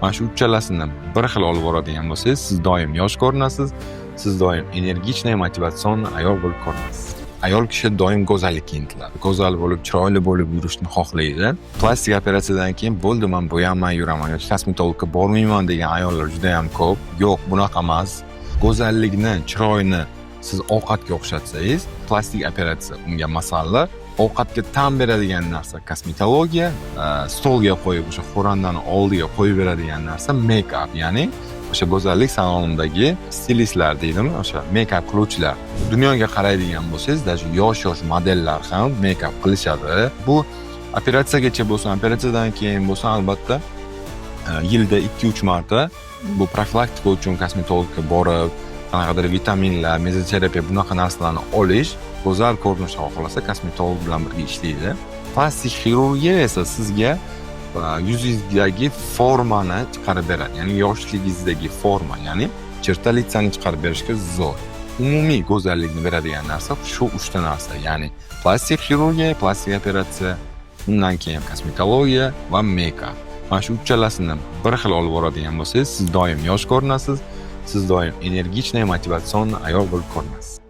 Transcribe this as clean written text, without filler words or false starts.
Mana shu uchalasini bir xil olib boradigan bo'lsangiz, siz doim yosh ko'rinasiz, siz doim энергичный, motivatsion ayol bo'lib ko'rinasiz. Ayol kishi doim go'zallikka intiladi, go'zal bo'lib, chiroyli bo'lib yurishni xohlaydi. Plastik operatsiyadan keyin "Bo'ldi, man bo'yanmay yuraman yoki kosmetologga bormayman" degan ayollar juda yam ko'p. Yo'q, bunaqa emas. Go'zallikni, chiroyni siz ovqatga o'xshatsangiz, plastik operatsiya unga masalliq, ovqatga ta'm beradigan narsa kosmetologiya, stolga qo'yib, o'sha xo'randani oldiga qo'yib beradigan narsa make up, ya'ni o'sha go'zallik salonidagi stilistlar deydimi, o'sha make up qiluvchilar. Dunyoga qaraydigan bo'lsangiz, даже yosh yosh modellar ham make up qilishadi. Bu operatsiyagacha bo'lsin, operatsiyadan keyin bo'lsin, albatta yilda 2-3 marta bu profilaktika uchun kosmetologga borib, qanaqadir vitaminlar, mezoterapiya, bunaqa narsalarni olish, go'zal ko'rinishni xohlasa, kosmetolog bilan birga ishlaydi. Plastik xirurgiya esa sizga yuzingizdagi formani chiqarib beradi, ya'ni yoshligingizdagi forma, ya'ni черты лица ni chiqarib berishga zo'r. Umumiy go'zallikni beradigan narsa shu uchta narsa, ya'ni plastik xirurgiya, plastik operatsiya, undan keyin kosmetologiya va make up. Mana shu uchalasini bir xil olib boradigan bo'lsangiz, siz doim yosh ko'rinasiz, siz doim энергичный, motivatsion ayol bo'lib ko'rinasiz.